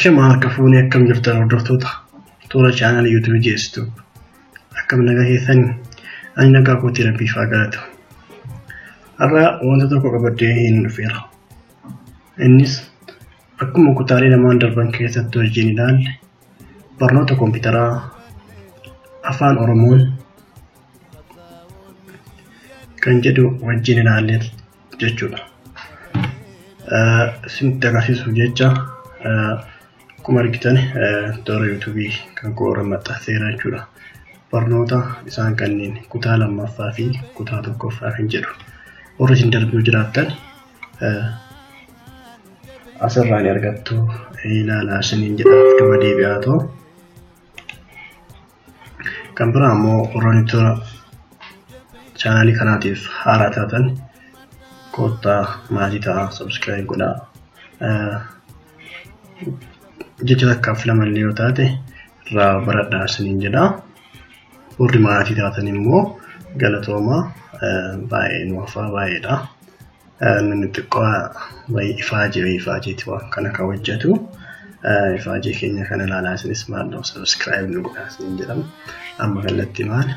Ashama harka fuunee akkam jirtan hordoftoota toora chaanaalii yuutuubii geessitu. Akkam nagaa keessanii? Ani nagaa kootii rabbiif haa galatu. Har'a wanta tokko qabadhee hin dhufeera. Innis akkuma kutaalee lamaan darban keessatti wajjin ilaalle barnoota kompiitaraa afaan Oromoon kan jedhu wajjin ilaalle jechuudha. Isinitti agarsiisuuf jecha akkuma argitan toora yuutuubii kan koora maxxanseera jechuudha. Barnoota isaan kanneen kutaa lammaffaa fi kutaa tokkoffaa kan jedhu. Warri isin darbuu jiraattan asirraa ni argattu ilaalaa isiniin jedhaaf duba deebi'aa ta'u. Kan biraa immoo warroonni toora chaanaalii kanaatiif haaraa taatan kottaa maatii ta'aa subscribe godhaa. Jecha takkaaf lama illee yoo taate irraa baradhaa isiniin jedha. Warri maatii taatan immoo galatoomaa baay'ee nu hafaa baay'eedha. Namni xiqqoo baay'ee ifaajeeti waan kana kan hojjetu. Ifaajee keenya kana ilaalaa isinis maalloo subscribe nu godhaa isiniin jedhama. Amma kallattii maal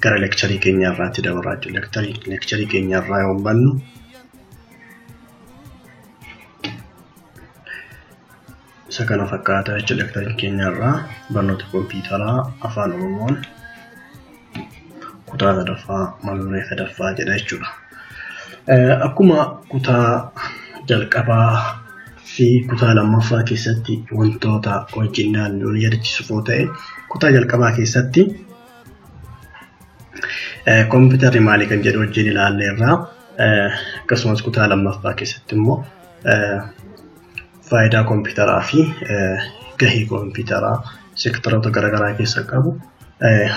gara lekcharii keenya irraatti dabarraa jiru. Lekcharii keenya irraa yoo hubannu isa kana fakkaata jechuudha. Lekchariin keenya irraa barnoota kompiitaraa afaan Oromoon kutaa sadaffaa mata duree sadaffaa jedha jechuudha. Akkuma kutaa jalqabaa fi kutaa lammaffaa keessatti wantoota wajjin ilaallu yaadachiisuuf yoo ta'e kutaa jalqabaa keessatti kompiitarri maali kan jedhu wajjin ilaalle irraa akkasumas kutaa lammaffaa keessatti immoo faayidaa kompiitaraa fi gahee kompiitaraa seektaroota garaagaraa keessa qabu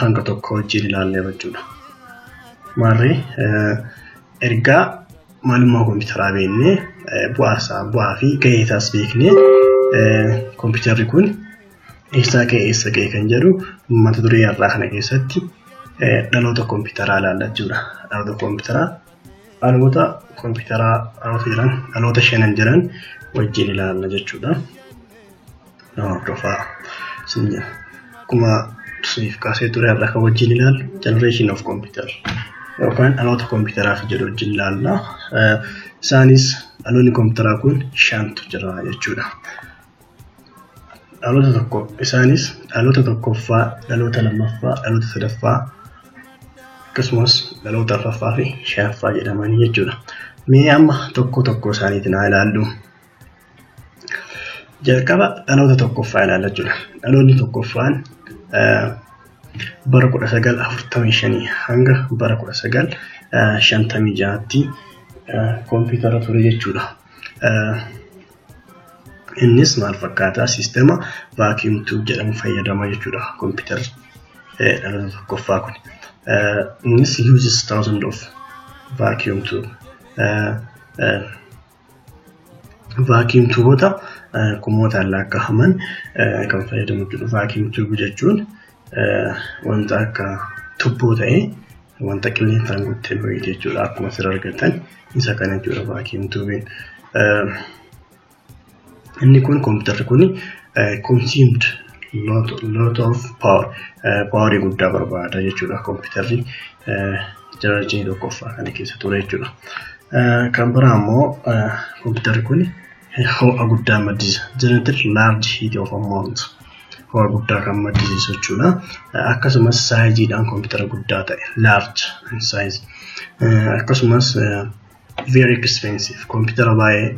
hanga tokko wajjin ilaalle jechuudha. Maarree ergaa maalummaa kompiitaraa beeknee bu'aa fi gahee isaas beeknee kompiitarri kun eessaa ka'ee eessa ga'e kan jedhu mata duree har'aa kana keessatti dhaloota kompiitaraa ilaalla jechuudha. Dhaloota kompiitaraa dhaloota kompiitaraa dhaloota jiran dhaloota shanan jiran wajjin ilaalla jechuudha. Nama hordofaa isin jedha. Akkuma isiniif kaasee ture har'a kan wajjin ilaallu generation of computer yookaan dhaloota kompiitaraaf jedhu wajjin ilaalla. Isaanis dhaloonni kompiitaraa kun shantu jira jechuudha. Dhaloota tokko isaanis dhaloota tokkoffaa, dhaloota lammaffaa, dhaloota sadaffaa akkasumas dhaloota arfaffaa fi shanaffaa jedhamanii jechuudha. Mee amma tokko tokko isaaniitiin haa ilaallu. Jalqaba dhaloota tokkoffaa ilaalla jechuudha. Dhaloonni tokkoffaan bara 1945 hanga bara 1956tti kompiitara ture jechuudha. Innis maal fakkaata? Siistema vacuum tube jedhamu fayyadama jechuudha kompiitarri dhaloota tokkoffaa kun. Innis uses thousand of vacuum tube. Vacuum tubeota kumootaan lakkaa'aman kan fayyadamu jechuudha. Vacuum tube jechuun wanta akka tubboo ta'ee wanta qilleensaan guuttee bahe jechuudha. Akkuma asirra argattan isa kana jechuudha vacuum tubeen. Inni kun kompiitarri kun consumed lot of power powerii guddaa barbaada jechuudha. Kompiitarri generation tokkoffaa kana keessa ture jechuudha. Kan biraa immoo kompiitarri kun ho'a guddaa maddisiisa. Generated large heat of amount ho'a guddaa kan maddisiisu jechuudha. Akkasumas saayiziidhaan kompiitara guddaa ta'e large in size. Akkasumas very expensive kompiitara baay'ee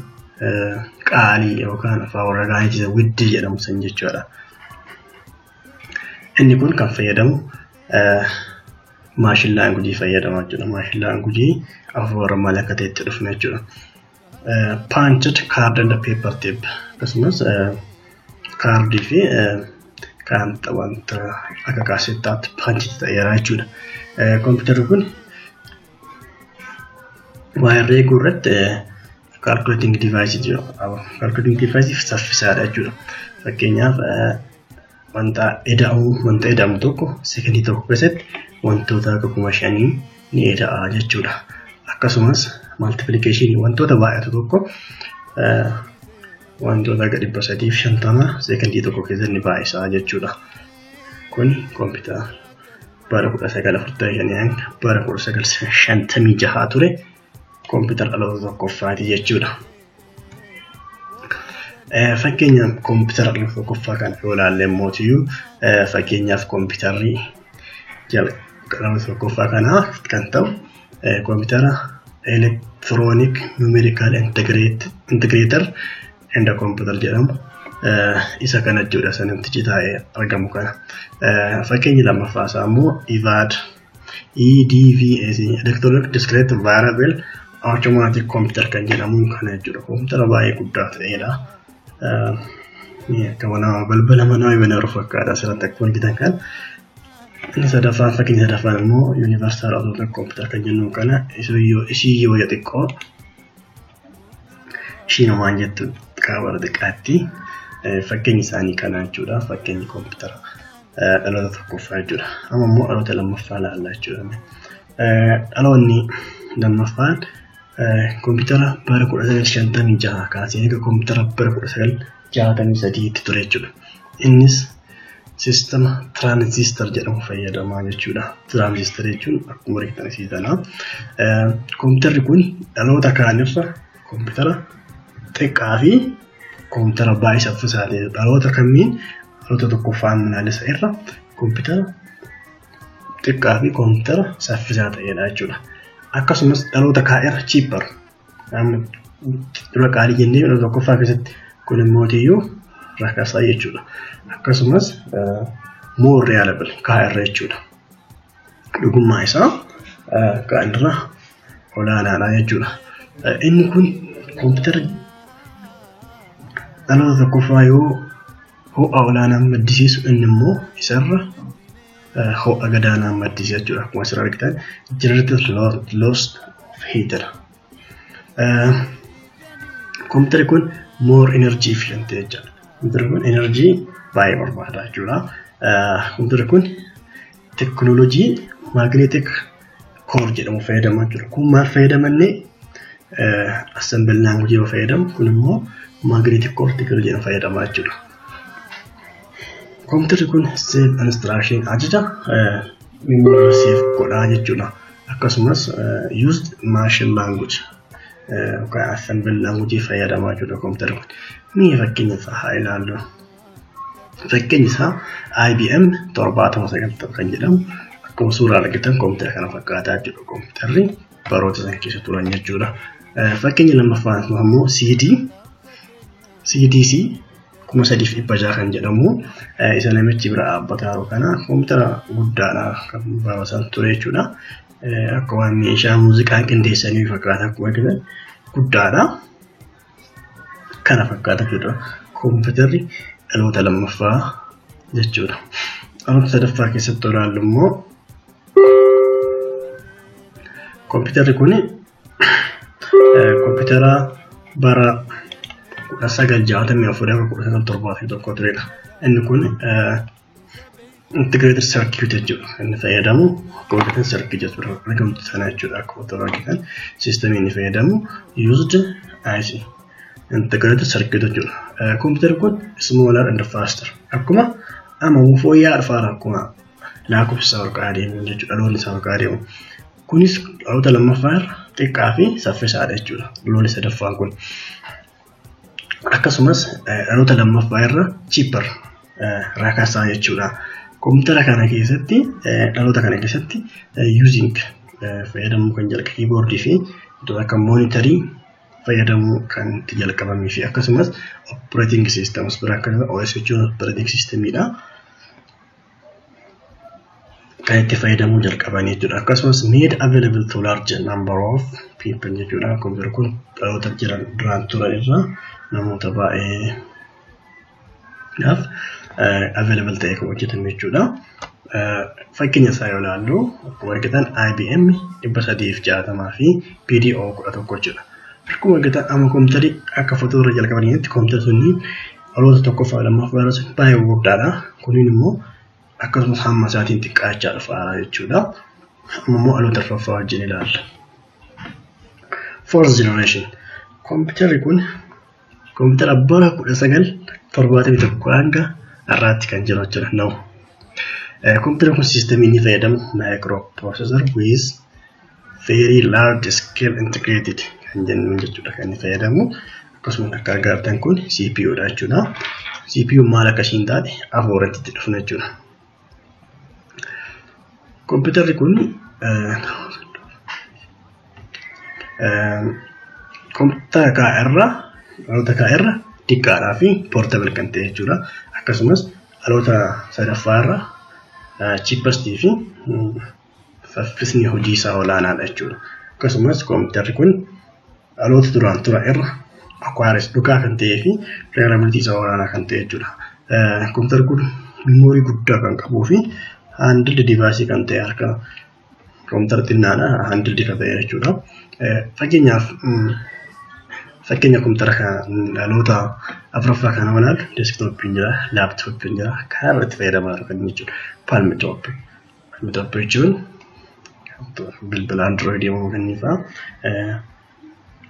qaalii yookaan afaan warra gaaniitiin widdii jedhamu san jechuudha. Inni kun kan fayyadamu maashin laangujii fayyadama jechuudha. Maashin laangujii afaan warra malakateetti dhufne jechuudha. Punched card and paper tape akkasumas kaardii fi kan wanta akka kaasettaatti punchiti ta'eera jechuudha. Kompiitarri kun waa herreeguu irratti calculating device jedhama. Calculating device saffisaadha jechuudha. Fakkeenyaaf wanta eda'amu tokko sekondii tokko keessatti wantoota akka 5,000 ni eda'a jechuudha. Akkasumas multiplication wantoota baay'atu tokko Wantoota akka 350 seekondii tokko keessatti ni baay'isaa jechuudha. Kun kompiitara bara 1945 hanga bara 1956 ture kompiitara dhaloota tokkoffaati jechuudha. Fakkeenyaaf kompiitara dhaloota tokkoffaa kana yoo ilaalle mootiyyuu fakkeenyaaf kompiitarri dhaloota tokkoffaa kanaa kan ta'u kompiitara Electronic Numerical Integrator and Computer jedhamu isa kana jechuudha isa namtichi taa'ee argamu kana. Fakkeenyi lammaffaa isaa immoo EVAD EDVAC Electronic Discrete Variable Automatic Computer kan jedhamu kana jechuudha. Kompiitara baay'ee guddaa ta'edha. Akka manaa balbala manaa banaa fakkaata asirratti akkuma argitan kan. Inni sadaffaan fakkeenyi sadaffaan immoo Universal Automatic Computer kan jennu kana ishii yoo xiqqoo ishiin waan jettu qaama xiqqaatti fakkeenyi isaanii kana jechuudha. Fakkeenyi kompiitara dhaloota tokkoffaa jechuudha. Amma immoo dhaloota lammaffaa ilaalla jechuudha. Dhaloonni lammaffaan kompiitara bara 1956 kaasee hanga kompiitara bara 1963 ture jechuudha. Innis sistema tiraanzistar jedhamu fayyadamaa jechuudha. Tiraanzistar jechuun akkuma argitan isii tana. Kompiitarri kun dhaloota kaanirra kompiitara xiqqaa fi kompiitara baay'ee saffisaa ta'e dhaloota kamiin dhaloota tokkoffaan minaalisa irra kompiitara xiqqaa fi kompiitara saffisaa ta'edha jechuudha. Akkasumas dhaloota kaa'irra cheaper. Dura qaalii jennee dhaloota tokkoffaa keessatti kun immoo iyyuu rakasaa jechuudha. Akkasumas more reliable kaa'irra jechuudha. Dhugummaa isaa kaa'irra olaanaadha jechuudha. Inni kun kompiitara dhaloota tokkoffaa yoo ho'a olaanaa maddisiisu inni immoo isarra ho'a gadaanaa maddisiisa jechuudha. Akkuma asirraa argitan generated loss of heat. Kompiitarri kun more energy efficient jechuudha. Kompiitarri kun energy baay'ee barbaada jechuudha. Kompiitarri kun teknoolojii magnetic core jedhamu fayyadama jechuudha. Kun maal fayyadamanne assembly language yoo fayyadamu kun immoo magnetic core technology jedhamu fayyadama jechuudha. Kompiitarri kun save instruction ajaja memory save godhaa jechuudha. Akkasumas used machine language yookaan assembly language fayyadamaa jechuudha kompiitarri kun. Mee fakkeenya isaa haa ilaallu. Fakkeenyi isaa IBM 7090 kan jedhamu akkuma suuraa argitan kompiitara kana fakkaataa jechuudha. Kompiitarri baroota sana keessa turan jechuudha. Fakkeenya lammaffaan immoo CDC 3600 kan jedhamu isa namichi bira dhaabbataa jiru kana kompiitara guddaadha kan bara sana ture jechuudha. Akka waan meeshaa muuziqaa qindeessanii fakkaata akkuma argitan guddaadha. Kana fakkaata jechuudha. Kompiitarri dhaloota lammaffaa jechuudha. Dhaloota sadaffaa keessatti ilaallu immoo kompiitarri kun kompiitara bara 1964 hanga 1971 turedha. Inni kun integrated circuit jechuudha. Inni fayyadamu akkuma argitan circuit jechuudha. Argamtu sana jechuudha. Akkuma argitan system inni fayyadamu used IC integrated circuit jechuudha. Kompiitarri kun smaller and faster. Akkuma amma fooyya'aa dhufaara akkuma lakkoofsi isaa ol ka'aa deemu jechuudha. Dhaloonni isaa ol ka'aa deemu. Kunis dhaloota lammaffaa irra xiqqaa fi saffisaadha jechuudha. Dhaloonni sadaffaan kun. Akkasumas dhaloota lammaffaa irra cheaper rakasaa jechuudha. Kompiitara kana keessatti dhaloota kana keessatti using fayyadamuu kan jalqabe keyboardii fi wantoota akka monitorii fayyadamuu kan itti jalqabamee fi akkasumas operating systems bira akka OS jechuun operating systemidha. Kan itti fayyadamuu jalqaban jechuudha. Akkasumas made available to large number of people jechuudha. Kompiitarri kun dhaloota jiran duraan turan irra namoota baay'eedhaaf available ta'e kan hojjetame jechuudha. Fakkeenya isaa yoo ilaallu akkuma argitan IBM 360 fi PDO 11 jechuudha. Akkuma argitan amma kompiitarri akka footoo irra jalqabanitti kompiitarri sunniin dhaloota tokkoffaa lammaffaa irra baay'ee gurguddaadha. Kuniin immoo akkasumas hamma isaatiin xiqqaachaa dhufaara jechuudha. Amma immoo dhaloota arfaffaa wajjin ilaalla. Fourth generation. Kompiitarri kun Kompiitara bara 1971 hanga har'aatti kan jiru jechuudha. Now. Kompiitarri kun siistemii inni fayyadamu microprocessor with very large scale integrated kan jennuun jechuudha kan inni fayyadamu. Akkasuma akka agartan kun CPU dha jechuudha. CPU maal akka ishiin taate afooratti itti dhufna jechuudha. Kompiitarri kun kompiitara kaa'erra dhaloota kaa'erra xiqqaadhaa fi portable kan ta'e jechuudha. Akkasumas dhaloota sadaffaarra cheapestii fi saffisni hojii isaa olaanaadha jechuudha. Akkasumas kompiitarri kun dhaloota duraan tura irra accuracy dhugaa kan ta'ee fi reliability isaa olaanaa kan ta'e jechuudha. Kompiitarri kun memory guddaa kan qabuu fi handheld device kan ta'e harka kompiitara xinnaadha handheld kan ta'e jechuudha. Fakkeenyaaf fakkeenya kompiitara kan dhaloota afuraffaa kana ilaalu desktooppiin jira, laaptooppiin jira, kan irratti fayyadamaa jiru kan jechuudha. Palm top. Palm top jechuun bilbila android yommuu kan fa'aa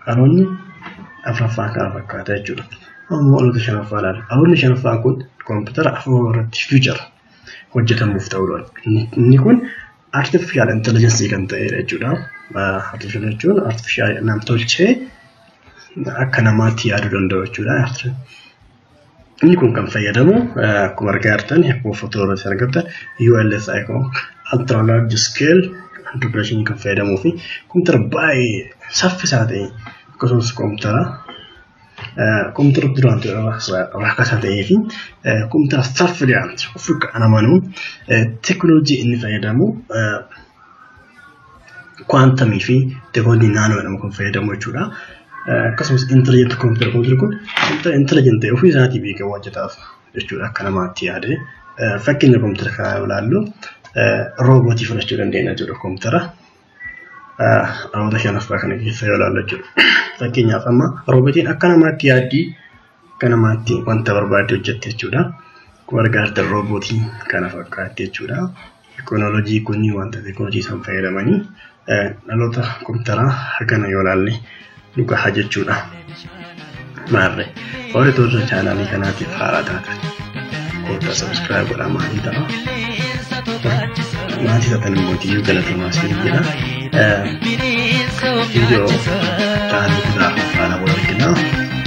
dhaloonni afuraffaa kana fakkaata jechuudha. Ammoo dhaloota shanaffaa ilaala. Dhaloonni shanaffaa kun kompiitara afur irratti future hojjetamuuf ta'udha. Inni kun artificial intelligence kan ta'edha jechuudha. Artificial jechuun artificial namtolchee akka namaatti yaaduu danda'u jechuudha. Inni kun kan fayyadamu akkuma argaa jirtan, akkuma footoo irratti argattan, ULSI ultra large scale integration kan fayyadamuu fi kompiitara baay'ee saffisaa ta'e, akkasumas kompiitara duraan rakkasaa ta'ee fi kompiitara saffisaan ofi kan amanu. Teekinooloojii inni fayyadamu quantumii fi teekinooloojii nano jedhamu kan fayyadamu jechuudha. Akkasumas intelligent kompiitara, kompiitarri kun kompiitara intelligent ta'e ofii isaatii beekee hojjetaaf jechuudha, akka namaatti yaade. Fakkeenya kompiitara kanaa yoo ilaallu roobootii fudhachuu dandeenya jechuudha, kompiitara dhaloota shanaffaa kana keessa yoo ilaallu jechuudha. Fakkeenyaaf amma roobootiin akka namaatti yaaddii, akka namaatti wanta barbaadde hojjette jechuudha. Akkuma argaa jirtan roobootiin kana fakkaatti jechuudha. Teekinooloojii kun wanta teekinooloojii isaan fayyadamanii dhaloota kompiitaraa hagana yoo ilaalle nu gaha jechuudha. Maarree warri tola chaanaalii kanaatiif haaraa taatan kottaa subscribe godhaa maatii ta'a. Maatii taatan immoo iyyuu galatomaa isin jedha. Viidiyoo ta'anii kutaa faana wal argina.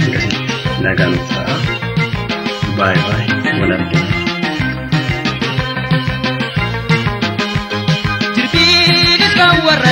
Akkasitti nagaa nuuf ta'a. Baay'ee baay'ee wal argina. Jirbiinis kan warra